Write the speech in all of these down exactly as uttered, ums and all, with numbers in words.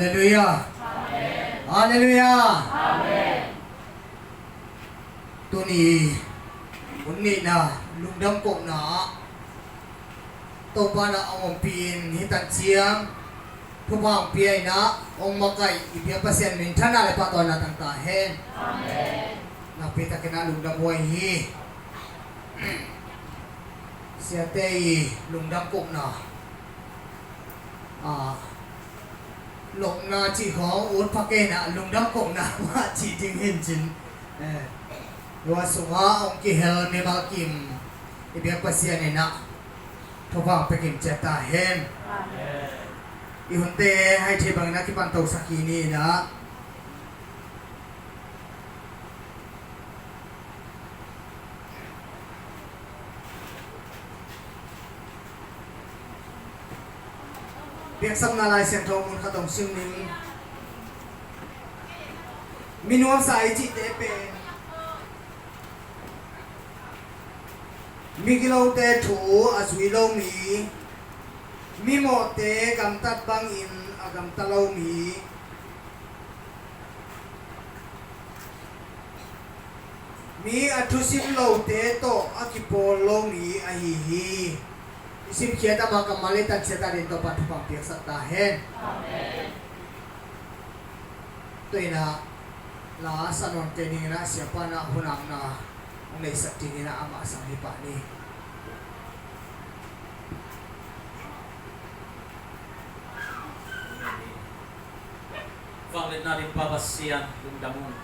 Halleluiah. Halleluiah. Tuni hun nihna lungdam kohna ah Topa na a ompih in hih tan ciang thupha hong pia in ah hong makaih i biak Pasian minthanna le pahtawina tang ta hen. Nakpi takin ah lungdam huai hi. Siate i lungdam kohna, a, lopna cih khawng ut pha kei in ah lungdam kohna mah cih ding hi in cin. Eh, tua sungah hong kihel mimal kim i biak Pasian in ah thupha pia kim ciat ta hen. I hunte hai thei bangin ah kipan tosak hi ni in ah. Piaksapna Lai Siangtho mun khat hong sim ning. Mi nuamsa i cihte pen migilote thu a zui lo mi, mimawhte gamtat bangin a gamta lo mi, mi a thusim lote tawh a kipawl lo mi ahi hi. I simkhiat amah kammal i tansiat a din Topa thupha piaksak ta hen. Tua in ah la a sa nawn kei ning in ah siapa in ah hunakna hong neihsak ding in ah amah sang hi pah ni. Vangliatna ding Pa Pasian lungdam ung.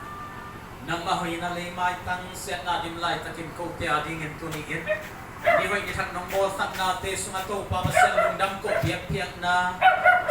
Nangmah hoihna lei maitang siatna dim laitakin kote a dingin tuni in ni hoih ni thak nong bawlkhiatnate sungah Topa Pasian lungdam koh biakpiakna,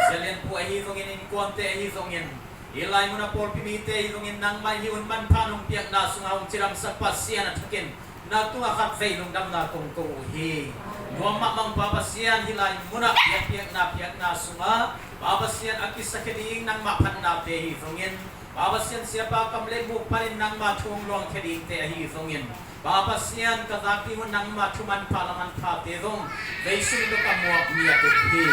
Sia Lian Pu ahi zongin innkuante ahi zongin, hih lai munah pawlpi mite ahi zongin nangmah hih hun manpha nong piakna sungah hong cidamsak Pasian a thakin na tungah khatvei lungdamna kong ko uh hi. Nuam mahmah ung Pa Pasian, hih lai munah biakpiakna piakna sungah Pa Pasian a kisakhia ding nangmah phatnate ahi zongin, Pa Pasian siapa kam le muk panin nangmah thu hong luangkhia dingte ahi zongin, Pa Pasian ka zak ding un nangmah thu manpha la manphate zong vei sung tawh ka muak miat uh hi.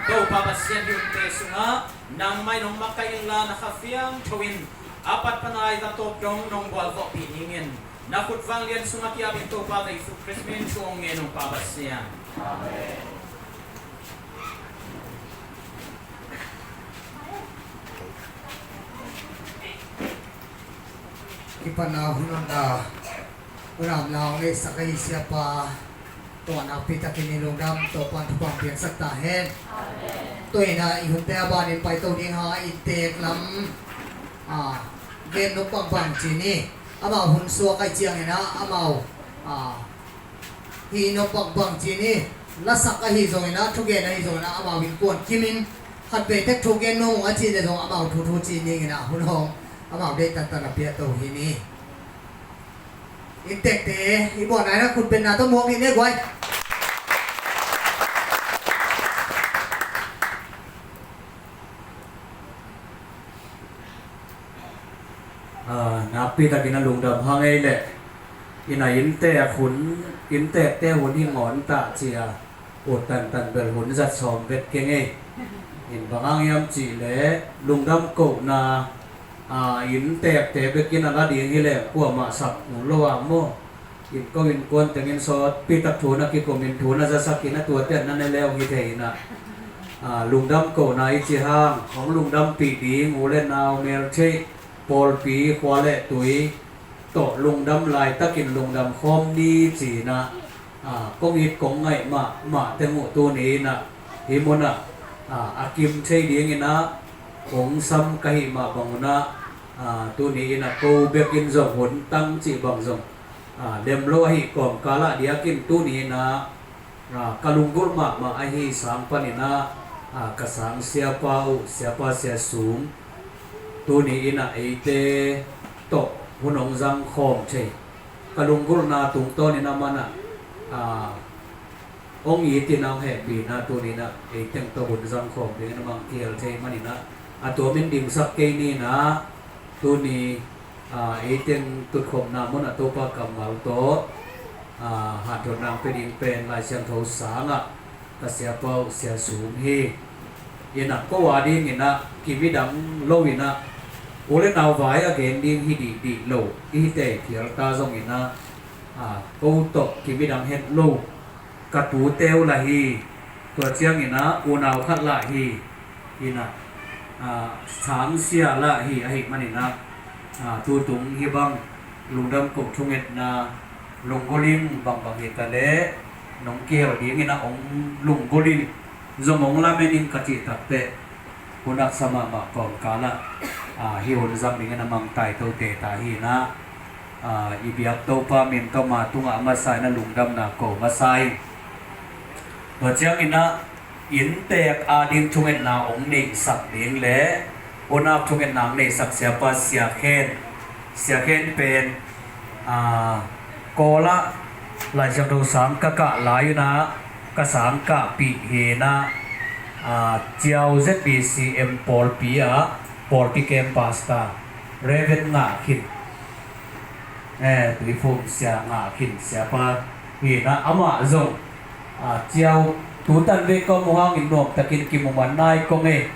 Topa Pasian, hih hunte sungah nangmah in hong makaih inla na Kha Siangtho in a pat pan a lai zatawp dong nong gualzawhpih dingin na khut vanglian sungah ki-apin Topa Jesu Khrist min thu hong ngen ung Pa Pasian. Amen. Kipatna hun honna, hun hamna hong neihsak ahi siapa tawh nakpi takin i lungdam, Topa'n thupha piaksak ta hen. Tua in ah i hunte a banin paito ding hang a, inntek lam, a, gen nop bangbang ci ni. Amau hun suak ahih ciangin ah amau, a, hih nop bangbang ci ni. Lasak ahi zongin ah, thugen ahi zongin ah, amau innkuan kimin khatvei tek thu gen nuam ung a cih leh zong amau thuthu ci ning in ah hun hawng amau deih tantan a piakto hi ni. Inntekte i buahna in ah khutbetna tawh muak ni ne guai. A, nakpi takin a lungdam hang ei leh, inn a inntek hun, inntekte hun hi ngawn ta ci a ut tantan bel hun zat sawm vet keng ei. In bang hang hiam cih leh lungdam kohna, a, inntekte bekin a la ding hi leh kuamah sak uh lo a maw. Innko innkuan tengin sawtpi tak thu na kikum in thu na zasak in a, tuate an na ne le hong hi thei in ah, a, lungdam kohna i cih hang hong lungdampih ding u le nau, meltheih, pawlpi, khua le tui tawh lungdam laitakin lungdam khawm ni ci in ah, a, kong it kong ngaih mahmah teng uh tuni in ah hih munah, a, a kim thei dingin ah hong sam ka hih mah bang un ah, a, tuni in ah ko bekin zong hun tang cih bang zong, a, lem lo ahih kawmkal ah diakin tuni in ah, a, ka lunggulh mahmah ahi sang panin ah, a, ka sang siapa uh, siapa Sia Sum, tuni in ah eite tawh hun hong zang khawm thei, ka lunggulhna tungtawnin amah in ah, a, hong it in ah hong hehpih in ah tuni in ah eiteng tawh hun zang khawm dingin amah hong kihel thei manin ah, a tuamin dingsak kei ni in ah, tuni, a, eiteng tutkhopna munah Topa kammal tawh, a, hanthotna hong pia ding pen Lai Siangtho sangah ka siapa uh Sia Sum hi. Inah ko a dinginah kimidang lo inah u le nau vai a gen ding hi dihdih lo i hi tei phial ta zonginah, a, ko tawh kimidang het lo ka tute uh lah hi. Tua cianginah unau khat lah hi. Inah, a, sangsia lah hi ahih maninah, a, tutung hih bang lungdam koh thungetna lunggulh ing, bangbang hitaleh nong kihel dinginah hong lunggulh ing, zong hong lamen ing ka cih takteh, hun haksa mahmah kawmkalah, a, hih hun zang dingin a mangtai tote ta hinah, a, i biak Topa min tawh ma tungah a masa inah lungdamna ko masa ing. Tua cianginah inntek a ding thungetna hong neihsak ding le unau thungetna hong neihsak siapa Sia Khen, Sia Khen pen, a, Kawlah Lai Siangtho sang ka kah lai unah ka sang kahpih hinah, a, Ciau Z B C M pawlpi ah pawlpi kem pastor Reverend Ngah Khin, eh, Tuiphum Sia Ngah Khin siapa hinah amah zong, a, Ciau tutan vei ka mu hangin nuamtakin kimu man nai kong ei.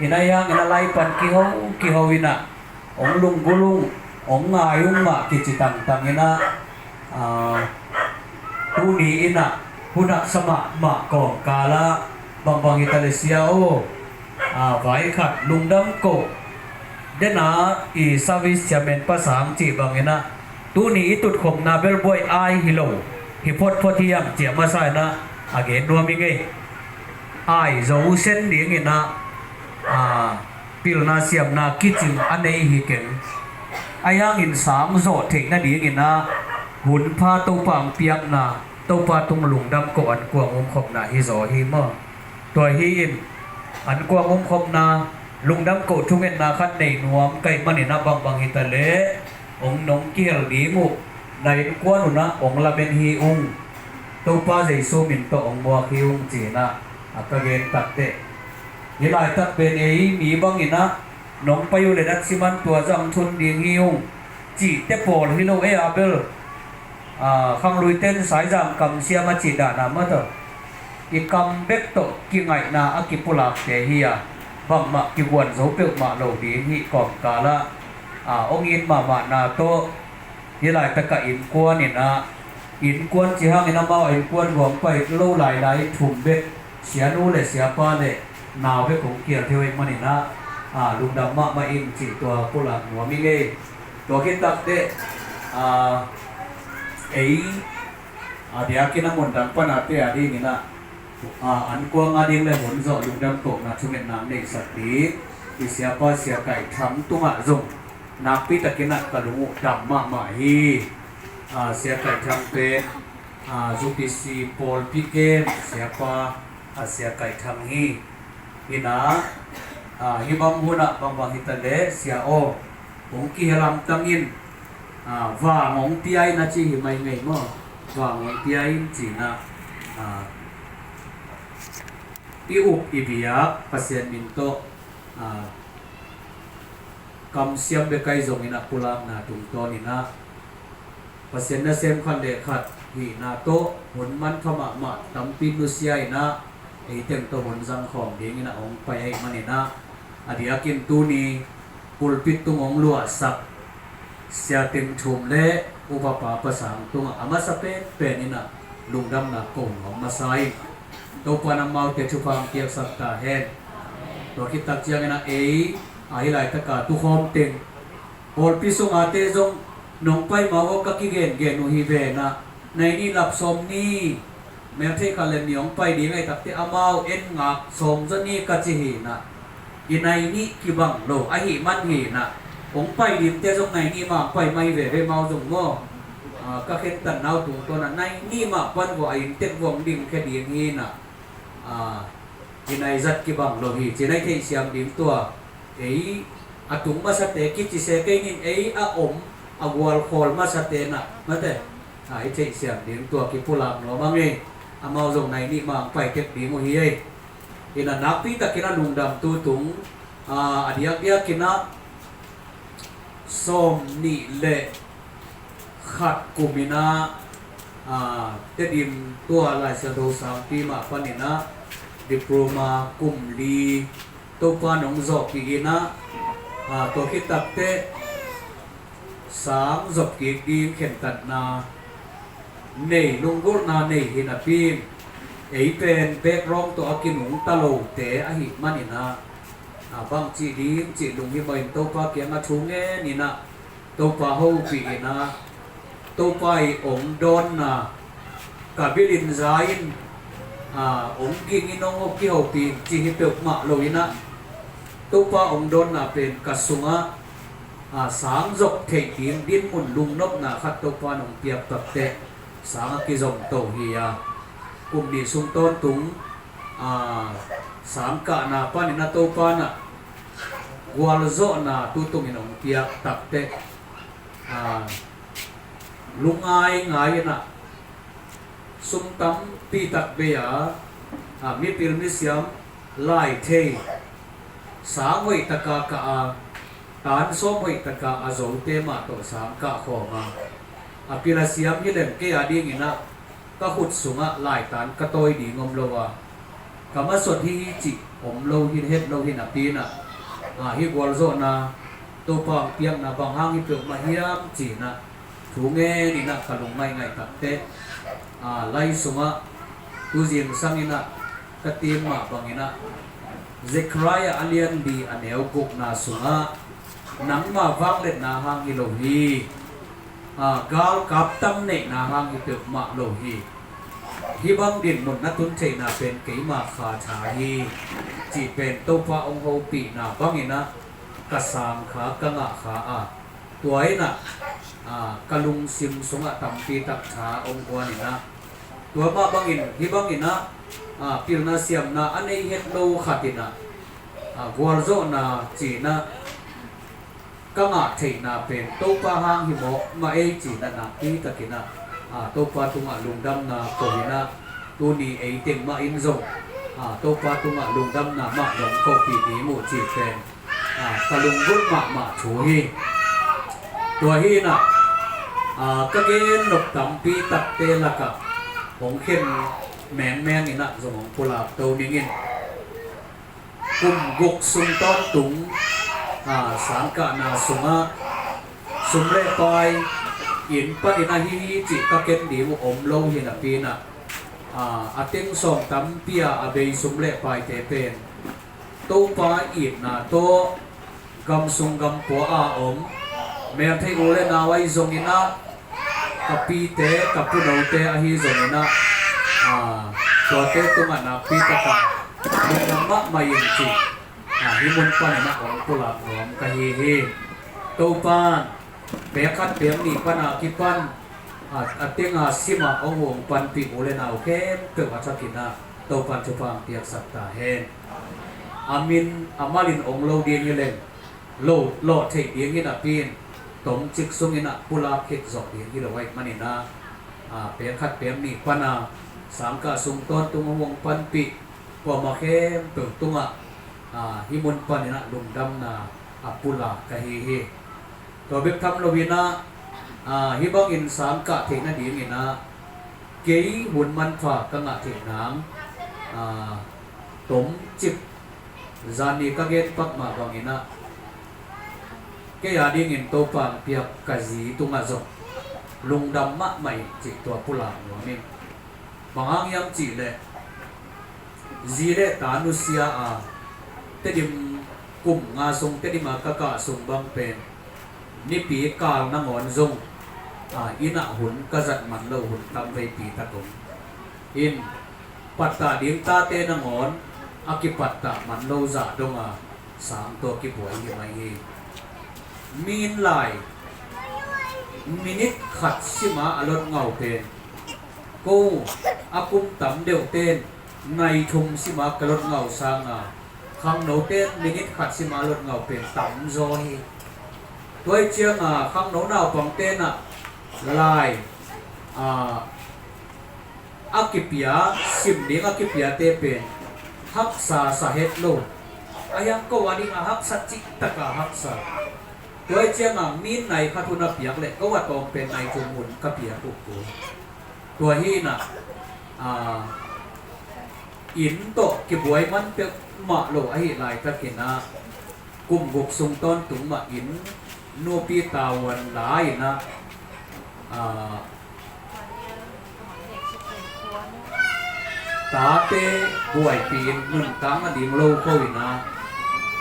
Inah hiangin a lai pan kiho kiho inah hong lunggulh ung, hong ngai ung mah kici tangtang inah, a, tuni inah hun haksa mahmah kawmkalah bangbang hitaleh sia aw, a, vai khat lungdam koh dena i service chairman pasang cih banginah tuni i tutkhopna bel buai ai hi lo hi photphot hiam cih a masa inah a gen nuam ing ei. Ai zo sen dinginah, a, pilna siamna kicing a nei hi keng. Ahi hangin sang zawh theih nadinginah hun pha Topa hong piakna, Topa tung lungdam koh ankuang umkhopna hi zaw hi maw? Tua hi-in ankuang umkhopna lungdam koh thungetna khat nei nuam ka hih maninah bangbang hitaleh hong nong kihel ding uh, na innkuan unah hong lamen hi ung. Topa Jesu min tawh hong muak hi ung cinah a ka gen takteh, hih laitak pen ei mi banginah nong pai uh le na ciman tua zang thun ding hi ung cihte pawl hi lo ei a bel, a, khangluiten saizam kamsiam a cih dahna mah tawh i kam bek tawh kingaihna a kipulakte hi a, bangmah kiguan zo peuhmah lo ding hih kawmkalah, a, hong it mahmahna tawh hih laitakah innkuan inah, innkuan cih hangin amau a innkuan guang pai lo lailai thum bek, sianu le siapa le nau bek hong kial thei uh ahih maninah, a, lungdam mahmah ing cih tua pulak nuam ing ei. Tua khit takteh, a, ei a diakin a mundang pana te a dinginah, a, ankuang a ding le hun zawh lungdam kohna thungetna neihsak ding i siapa Sia Kaih Thang tungah zong nakpi takinah ka lung uh dam mahmah hi. A, Sia Kaih Thang pen, a, U P C pawlpi kem siapa, a, Sia Kaih Thang hi. Hinah, a, hih bang hunah bangbang hitaleh sia aw, hong kihel hamtang in, a, vang hong pia in a ci hi mai ngei maw? Vang hong pia in cinah, a, i up i biak Pasian min tawh, a, kamsiam bek ahi zongin a pulakna tungtawninah Pasian nasem khat le khat hihna tawh hun manpha mahmah tampi nusia inah eiteng tawh hun zangkhawm dinginah hong pai ahih maninah a diakin tuni pulpit tung hong luahsak Sia Teng Thum le Upa Pa Pasang tungah a masa penpen inah lungdamna ko nuam masa in. Topa in amaute thupha hong piaksak ta hen. Tua khit tak cianginah ei a hih laitaka tukhawm teng pawlpi sungate zong nong pai ma uh ka kigengen uh hi venah, nai nih lap sawm ni, meltheih khat le nih hong pai ding ahi takte amau en ngak sawm zaw ni ka ci hinah, i nai nih kibang lo ahih man hinah, hong pai dingte zong nai nih mah hong pai mah hi veve amau zong maw? A, ka khentatna uh tungtawnah nai nih mah pan vua a inntek vua hong dingkhia ding hinah, a, i nai zat kibang lo hi ci nai theihsiam ding tua. Ei a tung masate kici se kei nin ei a om a gualkhawl masate nah mate, a, i theihsiam ding tua kipulak nuam a ngei. Amau zong nai nih mah hong pai tek ding uh hi ei. Inah nakpi takin a lungdamtu tung, a, a diakdiakinah sawm nih le khat kuminah, a, Tedim tua Lai Siangtho sangpi mah paninah Diploma kum li Topa nong zawhpih in ah, a, tua khit takteh sang zop kik ding khentatna nei, lunggulhna nei hi napi in, ei pen background tawh a kinungta lote ahih manin ah, a, bang cih ding cih lunghimawh in Topa kiangah thu ngen in ah, Topa hopih in ah, Topa i ong dawnna ka bil in za in, a, ong ging in ong kihopih in cih hi peuhmah lo in ah, Topa ong dawnna pen ka sungah, a, sang zop theih ding dinmun lungnopna khat Topa nong piak takteh sang a kizom to hi a, kum nih sung tawntung, a, sang kahna panin ah Topa in ah gualzawhna tutungin ong piak takteh, a, lungngai ngai in ah sum tampi tak bei a, a, mipil misiam lai thei, sang hoih taka kah a, tan sawm hoih taka a zote mah tawh sang kah khawm a, a pil a siam hi leng kei a dingin ah ka khut sungah laitan ka tawi ding om lo a, ka masot hi hi cih om lo hi, het lo hi napi in ah, a, hih gualzawhna Topa ong piakna bang hang hi peuhmah hiam ci in ah thu ngen in ah ka lung ngaihngaih takteh, a, lai sungah tu zingsang in ah ka tim mah bangin ah Zechariah a lian li a neu gukna sungah nangma vangliatna hang hi lo hi, a, galkap tam neihna hang hi peuhmah lo hi. Hih bang dinmun na tun theihna pen keima kha tha hi, cih pen Topa ong hopihna bangin ah ka sang kha, ka ngah kha a, tua in ah, a, ka lungsim sungah tampi tak tha ong guan in ah, tua mah bangin hih bangin ah, a, pilna siamna a nei het lo khat in ah, a, gualzawhna ci in ah ka ngah theihna pen Topa hang hi mawk mah ei ci in ah nakpi takin ah, a, Topa tungah lungdamna ko in ah, tuni ei teng mah in zong, a, Topa tungah lungdamna mah nong kohpih ding uh cih pen, a, ka lunggulh mahmah thu hi. Tua hi in ah, a, ka gen nop tampi takte lakah hong khen mengmeng in ah zong hong pulak to ning in, kum guk sung tawntung, a, sang kahna sungah sum le pai inn panin ahi hi cih ka ken ding uh om lo hi napi in ah, a, a teng sawm tampi a a bei sum le paite pen Topa itna tawh gam sung gam pua a om melthei u le nau ahi zongin ah, ka pite, ka punote ahi zongin ah, a, tuate tungah nakpi taka lungdam mahmah ing cih, a, hih mun panin ah ong pulak nuam ka hi hi. Topan pek khat pek nih pana kipan, a, a tenga sima ong hong panpih u le nau khempeuh a thakin ah Topan thupha ong piaksak ta hen. A min a malin ong lo ding hi leng, lo, lawh theih ding hi napi in, tomcik sungin ah pulak khit zawh ding hi lo ahih manin ah, a, pek khat pek nih pana sang kah sung tawntung hong panpih kuamah khempeuh tungah, a, hih mun panin ah lungdamna a pulak ka hi hi. Tua bek tham loin ah, a, hih bangin sang kah theih nadingin ah kei hun manpha ka ngah theih nang, a, tomcik zani ka gen pak mah bangin ah, kei a dingin Topa ong piak ka zi tungah zong lungdam mahmah ing cih tua pulak nuam ing. Bang hang hiam cih leh zi le ta nusia a, Tedim kum nga sung Tedim a ka kah sung bang pen nipi kal nangawn zong, a, inn ah hun ka zat man lo hun tam veipi tak om in, pattah ding tate nangawn a kipattah man lo zah dong a, sang tawh kibuai hi mai hi. Min lai minit khat sima a lot ngau pen ko a kum tam deuh ten nai thum sima ka lot ngau sanga khangno ten minit khat sima lot ngau pen tam zaw hi. Tua hi cianga khangno naupang tenah lai, a, a kipia, sim ding a kipiate pen haksa sa het lo. A hiang ko a dinga haksa cihtaka haksa. Tua hi cianga min nai khat hun a piak leh ko a tawm pen nai thum hun ka piak uh ko. Tua hi inah, a, inn tawh kibuai man peuhmah lo ahih laitakin ah, kum guk sung tawntung mah in nupi tavuan la-in ah, aa, tate buaipih in nuntak nading lo ko-in ah,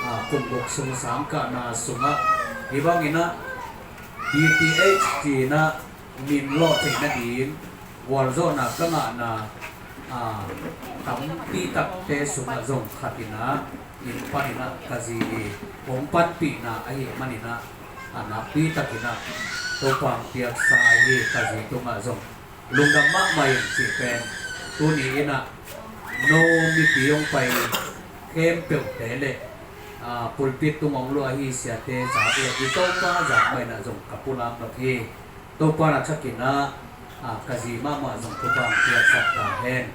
aa, kum guk sung sangkahna sungah hih bangin ah, D T H ci-in ah min lawh theih nading gualzawhna ka ngahna, aa, tampi takte sungah zong khat in ah, inn panin ah ka zi i hong panpihna ahih manin ah, a nakpi takin ah Topa hong piaksa ahi ka zi tungah zong lungdam mahmah ing cih pen tuni in ah no mipi hong pai khempeuhte le, aa, pulpit tung hong luah ahi siate zak le i Topa zak mah in ah zong ka pulak nop hi. Topa na thakin ah, aa, ka zi mahmah zong Topa hong piaksak ta hen.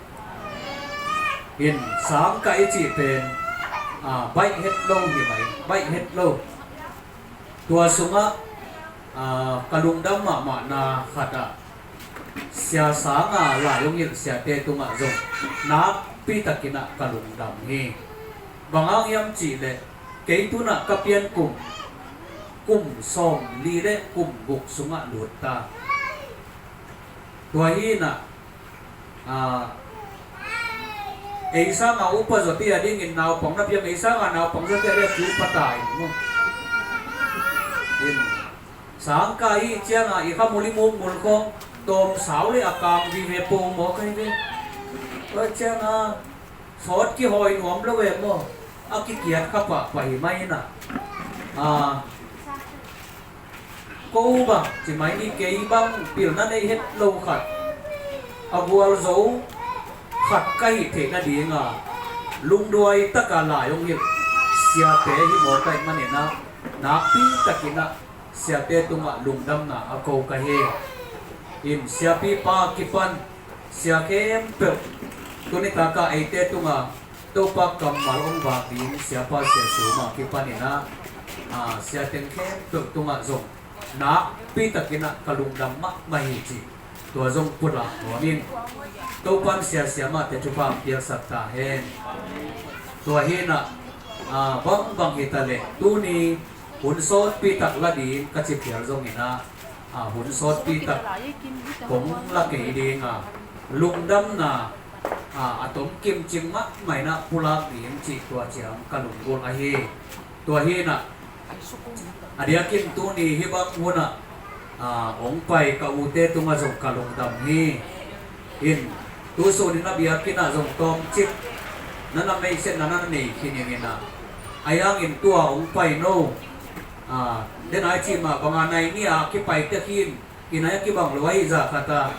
In sangkah i cih pen, aa, baih het lo hi mai, baih het lo. Tua sungah, aa, ka lungdam mahmahna khat ah, sia sanga lai hong hilh siate tungah zong nakpi takin ah ka lungdam hi. Bang hang hiam cih leh, kei tu-in ah ka pian kum, kum sawmli le kum guk sungah lut ta. Tua hi-in ah, aa, ei sanga upa zawte a dingin naupang na piang, ei sanga naupang zawte a dingin upa ta in maw. In sangkah i cianga i kha muli mukmul khawng tawm sau le a kang vive po maw kai ve. Tua cianga sawt kihawi nuam lo ve maw. A kikiat kha pahpah hi mai in ah. Aa, ko bang ci mai ni, kei bang pilna nei het lo khat, a gualzo khat ka hih theih nadinga lungduai taka lai hong hilh siate hi maw ka hih manin ah, nakpi takin ah siate tungah lungdamna a ko ka hi. In siapipa kipan sia khempeuh tuni taka eite tunga Topa kammal hong vak ding siapa sia suma kipanin ah, aa, sia teng khempeuh tungah zong nakpi takin ah ka lungdam mahmah hi cih tua zong pulak nuam ing. Topan sia siamahte thupha piaksak ta hen. Tua hi-in ah, aa, bangbang hi ta leh tuni hun sawtpi tak la ding ka ci phial zongin ah, aa, hun sawtpi tak kong la kei ding a, lungdamna, aa, a tomkim cing mahmah in ah pulak ding cih tua ciang ka lunggulh ahi. Tua hi-in ah, a diakin tuni hih bang hunah, aa, hong pai ka ute tungah zong ka lungdam hi. In, tu sunin a biakinn ah zong tawmcik na na meihsetna na na nei khin ing in ah, ahi hangin tua hong pai no, aa, den a i cih mah banga nai ni a kipai tek hi in, i nai a kibang lo ahih zah khat a,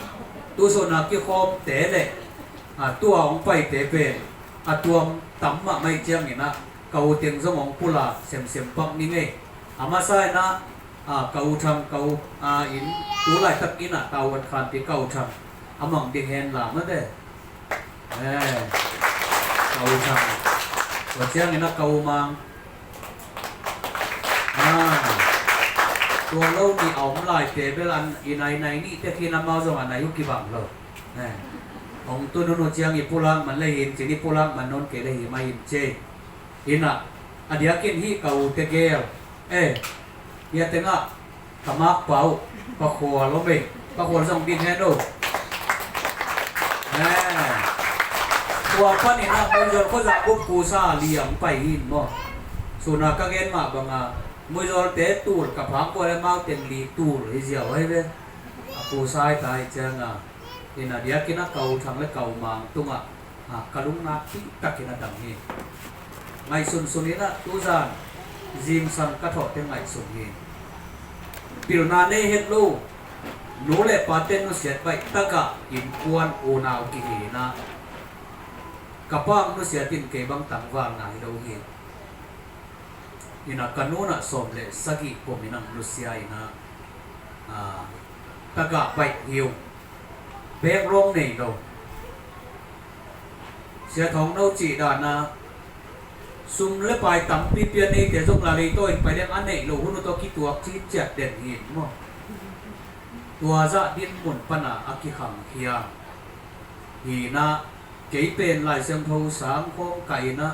tu sun a kikhawmte le, aa, tua hong paite pen a tuam tam mahmah ahih ciangin ah, ka u teng zong hong pulak semsem pak ning ei. A masa in ah, aa, ka u Thang, ka u, aa, in, tu laitak in ah tavuan khanpih ka u Thang a mang ding hen la mate. Eh, ka u Thang. Tua ciangin ah ka u Mang. Ah, tua lo nih a om laite bel an i nai nai nih tek hi in amau zong a nai uh kibang lo. Eh, hong tun hun uh ciang i pulak man le hi in cin, i pulak man nawn kei le hi mai in ci. Hi in ah, a diakin hih ka u tegel. Eh, hia tengah ka makpa uh, ka khual om ei, ka khual zong ding hen uh. Eh, khua panin ah Muizol khuazah bup kusa li hong pai hi in maw. Sun a ka gen mah banga Muizolte tul ka phak kua le amau teng li tul hi ziau ahi ve. A kusa hi ta hi cianga, hi in a diakin ah ka u Thang le ka u Mang tungah, a, ka lung nakpi takin a dam hi. Ngaihsun sun in ah tuzan zingsang ka thawhte ngaihsun hi. Pilna nei het lo nu le pate nusiat baih takah innkuan unau kihi in ah, ka pa hong nusiat in kei bang tangvalna hi lo hi. Hi in ah ka nu in ah sawm le sagih kum in ah hong nusia in ah, a, tagah baih hi uh. Background nei lo. Sia Thawng no cih dan a sum le pai tampi pia neite zong la leitaw in pai leng a neih loh hun uh tawh kituak citciat den hi in maw. Tua zah dinmun pan a a kikhangkhia hi in ah, Kei pen Lai Siangtho sang khawng ka in ah,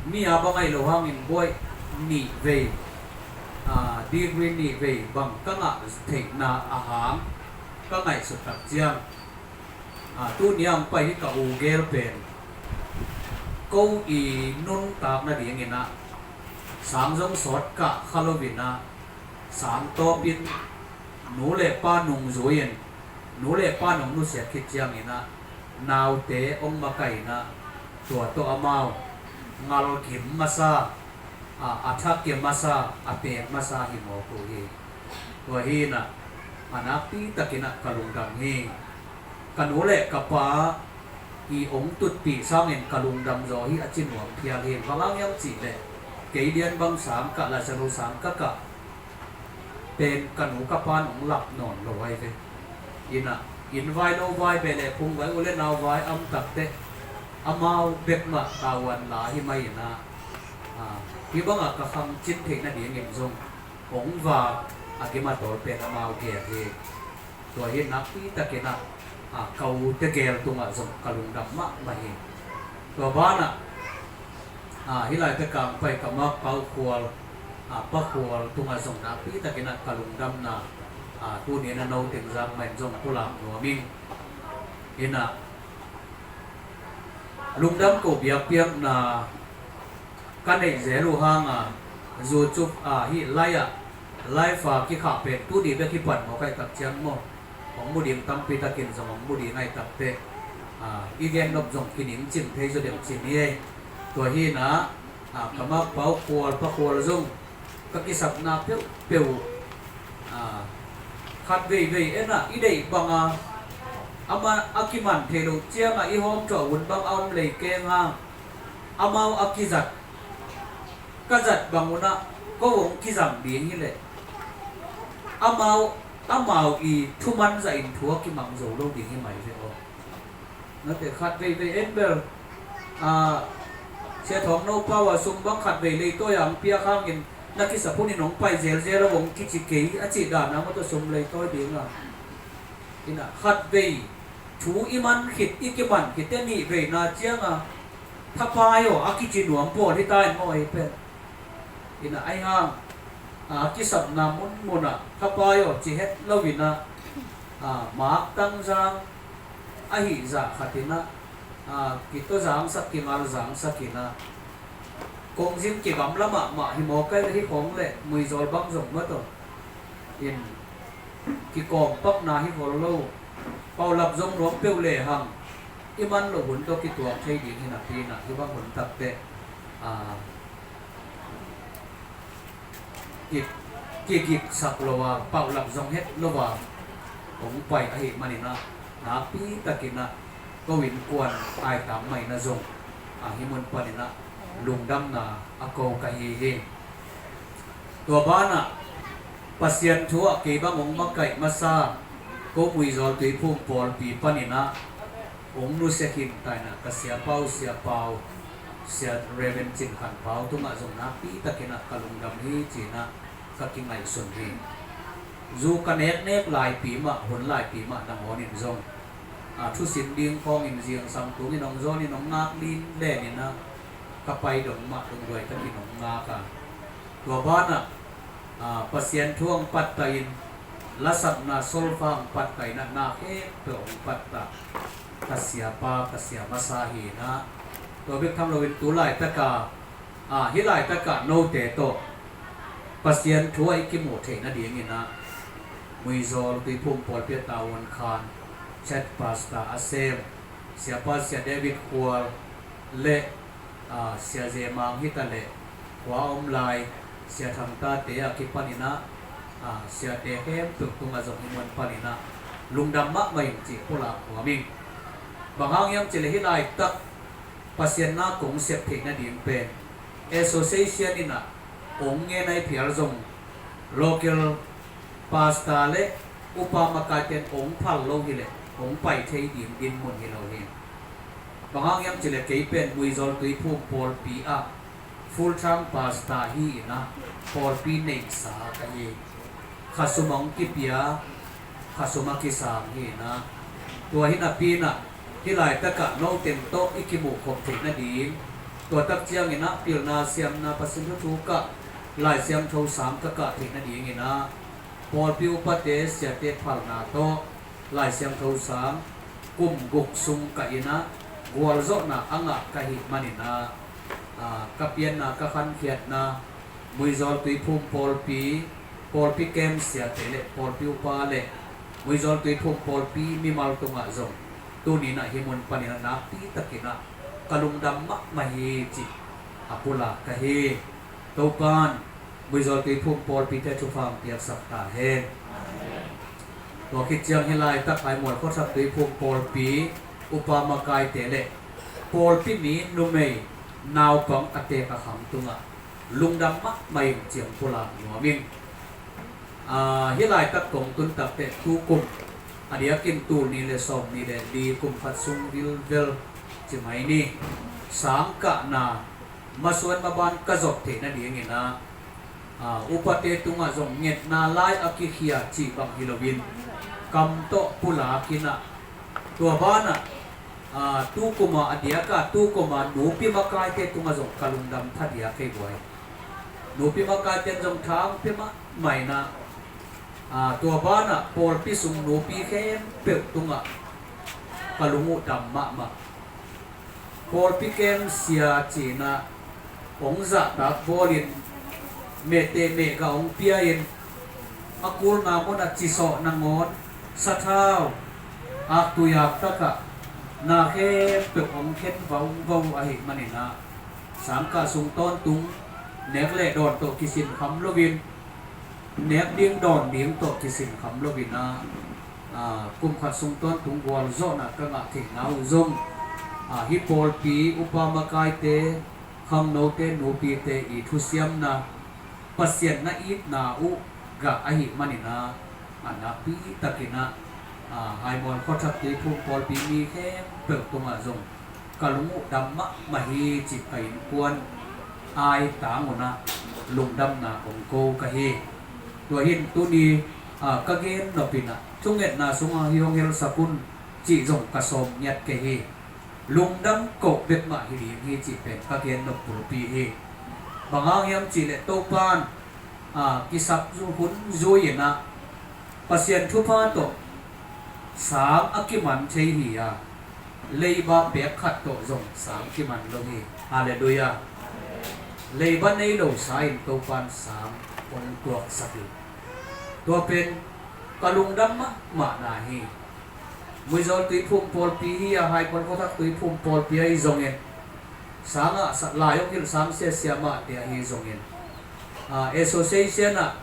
mi a bang ahi lo hangin buaih nih vei, a, degree nih vei bang ka ngah theihna a hang ka ngaihsut tak ciang, a, tuni a hong pai hi ka u gel pen ko i nuntak nadingin ah sang zong sawt kah kha loin ah, sang tawpin nu le pa nungzui-in, nu le pa nung nusia khit ciangin ah, naute hong makaih in ah, tua tawh amau ngalkim masa, a, a thak kia masa, a pek masa hi mawk uh hi. Tua hi in ah, a nakpi takin ah ka lungdam hi. Ka nu le ka pa i hong tutpih sangin ka lungdam zaw hi, a ci nuam phial hi. Bang hang hiam cih leh kei lian bang sang kah, Lai Siangtho sang ka kah pen ka nu ka pa'n hong lap nawn lo ahi ve. In ah, inn vai lo vai, beh le phung vai, u le nau vai a om tak teh amau bek mah tavuan la hi mai in ah, a, hih bangah ka khangcin theih nadingin zong hong vak a gim a tawl pen amau gel hi. Tua hi nakpi takin ah, a, ka ute gel tungah zong ka lungdam mahmah hi. Tua banah, a, hih lai pek a hong pai ka makpau Khual, a, Pa Khual tungah zong nakpi takin ah ka lungdamna, a, tuni in ah no teng zak mah in zong pulak nuam ing. In ah, lungdam ko biakpiakna ka neih zel uh hang a, YouTube ah, hih lai ah, live a kikhah pen tuni bek hi pan mawk ahih tak ciang maw, hong mu ding tampi takin zong hong mu ding ahih tak teh, a, i gen nop zong kiningcing thei zaw deuh ci ni ei. Tua hi in ah, a, ka makpau Khual, Pa Khual zong ka kisapna peuhpeuh, a, khat veivei en ah, i deih bang a, amah a kiman thei loh ciang a i hawmthawh hun bang a om lei keng hang, amau a kizat, ka zat bang un ah ko hong kizang ding hi leh, amau, amau i thuman zahin thu a kimang zo lo ding hi mai ve aw. Nate khat veivei en bel, a, Sia Thawng No pau a sum bang khat vei leitawi a hong piak hangin na kisap hunin hong pai zelzel a, hong kici kei a cih dan a, maw, tua sum leitawi ding a. In ah, khat vei thu i man khit, i kiman khit teh nih veina ciang a, thapai aw a kici nuam pawl hi ta in maw, ei pen. In ah, ahi hang, a, kisapna munmun ah thapai aw ci het lo in ah, a, Mark Tangzang ahi zah khat in ah, a, kitawzangsak, kingalzangsak in ah, kongzing kigamla mahmah hi mawk a, hih khawng leh Muizawl bang zong maw, tua in kikawmpakna hi vol lo. Paulap zong nuam peuh lehang, i man loh hun tawh kituak thei ding hi napi in ah, hih bang hun tak teh, a, ki, kigiksak lo a, paulap zong het lo a hong pai ahih manin ah, nakpi takin ah ko innkuan aitang mah in ah zong, a, hih mun panin ah lungdamna a ko ka hi hi. Tua banah Pasian thu ah kei bang hong makaih masa ko Muizawl Tuiphum pawlpi panin ah hong nusia khin ta in ah, ka siapa uh, siapa uh, Sia Reverend Cin Khan Pau tungah zong nakpi takin ah ka lungdam hi ci-in ah ka kingaihsun hi. Zu ka neknek laipi mah, hun laipi mah nangawn in zong, a, thusim ding khawngin zingsang tungin hong zawnin hong ngak lin lenin ah, ka pai dong mah lungduai takin hong ngak a. Tua banah, a, Pasian thu hong pattah in, lasakna solfa hong pattah in ah, na khempeuh hong pattah ka siapa, ka sia masa hi in ah. Tua bek tham loin tu laitak a, a, hih laitak ah note tawh Pasian thu ah i kimuh theih nadingin ah, Muizawl Tuiphum pawlpi ah tavuan khan, chat pastor a sem, siapa Sia David Khual le, a, Sia Ze Mang hi ta leh, khua a om lai Sia Thang Tate a kipanin ah, a, siate khempeuh tungah zong hih mun panin ah lungdam mahmah ing cih pulak nuam ing. Bang hang hiam cih leh hih laitak Pasian na kong sep theih nading pen association in ah hong ngen ahi phial zong, local pastor le upa makaite'n hong phal lo hi leh hong pai thei ding dinmun hi lo hi. Bang hang hiam cih leh kei pen Muizawl Tuiphum pawlpi ah full time pastor hi in ah, pawlpi neihsa ka hi. Khasum hong kipia, khasum a kisang hi in ah, tua hi napi in ah, Hih laitakah no teng tawh i kimuh khop theih nading, tua tak ciangin ah pilna siamna Pasian thuthukah Lai Siangtho sang ka kah theih nadingin ah pawlpi upate siate phalna tawh Lai Siangtho sang kum guk sung ka in ah gualzawhna a ngah ka hih manin ah, aa, ka pianna ka khankhiatna Muizawl Tuiphum pawlpi, pawlpi kem siate le pawlpi upa le Muizawl Tuiphum pawlpi mimal tungah zong tuni in ah hih mun panin ah nakpi takin ah ka lungdam mahmah hi cih a pulak ka hi. Topan Muizawl Tuiphum pawlpite thupha hong piaksak ta hen. Tua khit ciang hih laitak Haimual khuathak Tuiphum pawlpi upa makaite le pawlpi mi numei naupang a tek a khang tungah lungdam mahmah ing ci hong pulak nuam ing. Aa, hih laitak kong tun takteh tukum a diakin tul nih le sawm nih le li kum khat sung vilvel ci mai ni. Sang kahna masuan maban ka zop theih nadingin ah, aa, upate tungah zong ngetna lai a kikhia cih bang hi loin kam tawh pulak in ah, tua banah, aa, tukuma a diaka tukuma nupi makaite tungah zong ka lungdam tha diak kei buai. Nupi makaite zong tha hong pia mahmah in ah, aa, tua banah pawlpi sung nupi khempeuh tungah ka lung uh dam mahmah. Pawlpi kem sia ci-in ah hong zahtak bawlin mehteh mehgah hong pia-in a kulna munah cisawh nangawn sathau aktui aktakah na khempeuh hong khen vauvo ahih manin ah sang kah sung tawntung nek le dawn tawh kisinkham loin, nek ding dawn ding tawh kisinkham loin ah, aa, kum khat sung tawntung gualzawhna ka ngah theihna uh zong, aa, hih pawlpi upa makaite, khangnote, nupite i thusiamna, Pasian na itna uh gah ahih manin ah, a nakpi takin ah, aa, Haimual khuathak Tuiphum pawlpi mi khempeuh tungah zong ka lung uh dam mahmah hi cih ka innkuan ai tang un ah lungdamna kong ko ka hi. Tua hi-in tuni, aa, ka gen nop in ah thungetna sungah hih hong helsak un cih zong ka sawm ngiat kei hi. Lungdam koh bek mah hi ding hi cih pen ka gen nop bulpi hi. Bang hang hiam cih leh Topan, aa, kisap zu hun zui in ah Pasian thupha tawh sang a kiman thei hi a, leiba pek khat tawh zong sang kiman lo hi. Halleluiah. Leiba nei lo sa in Topan sang hong tuaksak hi. Tua pen ka lungdam mahmahna hi. Muizawl Tuiphum pawlpi hi a, Haimual khuathak Tuiphum pawlpi ahi zongin, sangah sa-, lai hong hilh sang siasia mahte ahi zongin, aa, association ah,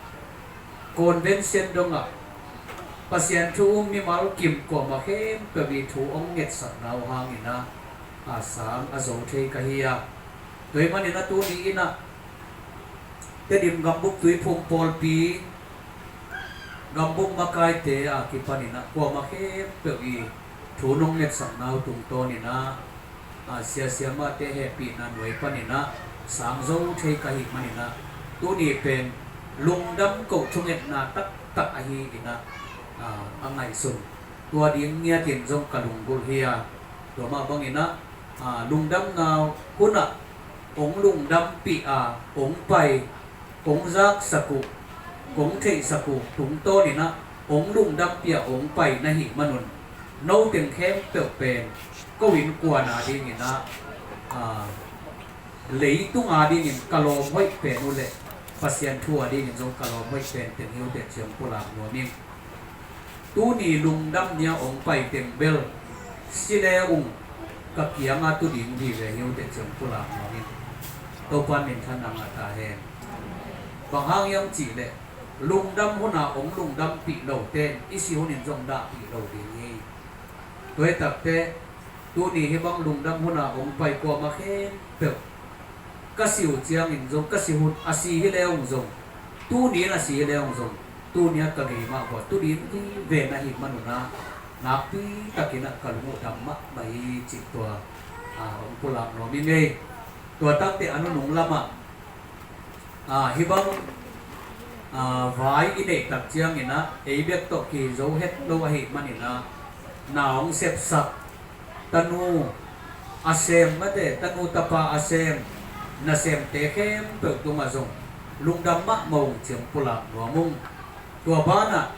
convention dongah Pasian thu um mimal kim kuamah khempeuh i thu hong ngetsakna uh hangin ah, aa, sang a zo thei ka hi a. Tua ahih manin ah tuni in ah Tedim Gambup Tuiphum pawlpi, Gambup makaite a kipanin ah kuamah khempeuh i thu nong ngetsakna uh tungtawnin ah, a, siasia mahte hehpihna nuai panin ah sang zo thei ka hih manin ah tuni pen lungdam koh thungetna taktak ahi in ah, a, a ngaihsun. Tua ding ngiatin zong ka lunggulh hi a, tua mah bangin ah, a, lungdamna hunah hong lungdampih a, hong pai, kong zaksak uh, kong theihsak uh tungtawnin ah hong lungdampih a hong pai na hih manun, no teng khempeuh pen ko innkuan a dingin ah, a, leitung a dingin ka lawm hoih pen uh leh Pasian thu a dingin zong ka lawm hoih pen teng hi uh teh ci hong pulak nuam ing. Tuni lungdam ni a hong pai teng bel si le ung ka kianga tu ding vive hi uh teh ci hong pulak nuam ing. Topan minthanna ngah ta hen. Bang hang hiam cih leh lungdam huna hong lungdampih lote in i si hunin zong dahpih lo ding hi. Tua hi takteh tuni hih bang lungdam huna hong pai kuamah khempeuh ka si uh ciangin zong, ka si hun a si hi le ung zong, tuni in a si hi le ung zong, tuni a ka gei mah uh a tu ding vive na hih manun ah nakpi takin ah ka lung uh dam mahmah hi cih tua, a, hong pulak nuam ing ei. Tua takteh a nunung lamah, a, hih bang, a, vai i neih tak ciangin ah ei bek tawh kizo het lo ahih manin ah na hong sepsak Tanu a sem mate, tanu tapa a sem nasemte khempeuh tungah zong lungdam mahmah ung, ciang pulak nuam ung. Tua banah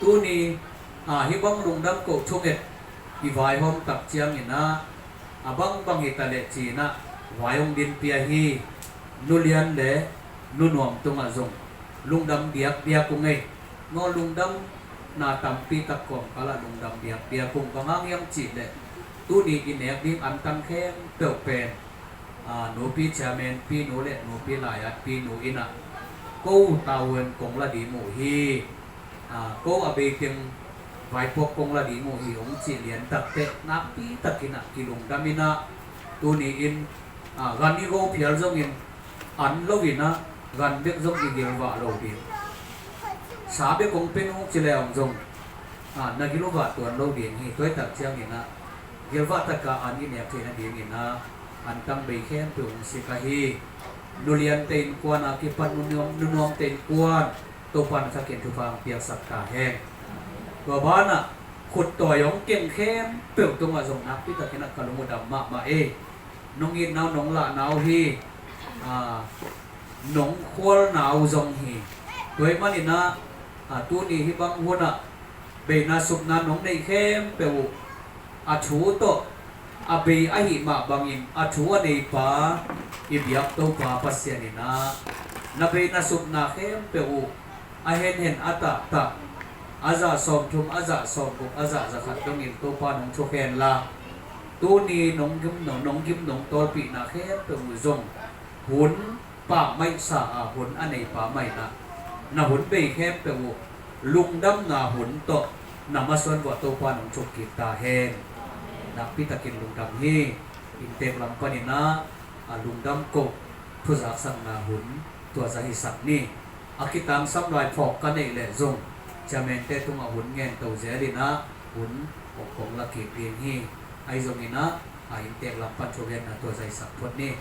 tuni, a, hih bang lungdam koh thunget i vaihawm tak ciangin ah, a bangbang hi ta leh ci-in ah vai hong dinpih ahi Nu Lian le Nu Nuam tungah zong lungdam biakbiak ung ei. Maw, lungdamna tampi tak kawmkal ah lungdam biakbiak ung. Bang hang hiam cih leh tuni i nek ding antang khempeuh pen, a, nupi chairman pinu le nupi lai-at pinu in ah, ko tavuan kong la ding uh hi, a, ko a bei teng vaipuak kong la ding uh hi, hong cih lian takteh nakpi takin ah kilungdam in ah, tuni in, a, gan i go phial zongin, an lo in ah, gan bek zong i gilvah lo ding. Sa bek kong pen hong ci le hong zong, a, na gilvah tuan lo ding hi. Tua hi tak ciangin ah gilvah taka an i nek theih nadingin ah antang bei khempeuh hong sik ahi Nu Liante innkuan a kipan Nu Nuam, Nu Nuamte innkuan Topa'n a thakin thupha hong piaksak ta hen. Tua banah khuttawi hong keng khempeuh tungah zong nakpi takin ah ka lung uh dam mahmah ei. Nong itna uh nong lahna uh hi, a, nong khualna uh zong hi. Tua ahih manin ah, a, tuni hih bang hunah beina supna nong neih khempeuh uh, a thu tawh a bei ahih mah bangin a thu a neipa i biak Topa Pasian in ah, na beina supna khempeuh uh a henhen a tahtah, a zah sawmthum, a zah sawmguk, a zah zakhat dongin Topa nong thukhen la, tuni nong gim nong, nong gim nong tawlpihna khempeuh uh zong hun pammaihsa a, hun a neipa mah in ah, na hun bei khempeuh uh lungdamna hun tawh na masuan vuah Topa nong thuk kik ta hen. Nakpi takin lungdam hi. Inntek lam panin ah, a, lungdam koh thuzaksakna hun tua zah hisak ni. A kitangsam lai phawk ka neih leh zong chairman-te tungah hun ngen to zel in ah hun kong, kong la kik ding hi. Ahi zongin ah, a, inntek lam pan thugenna tua zah hisak phot ni.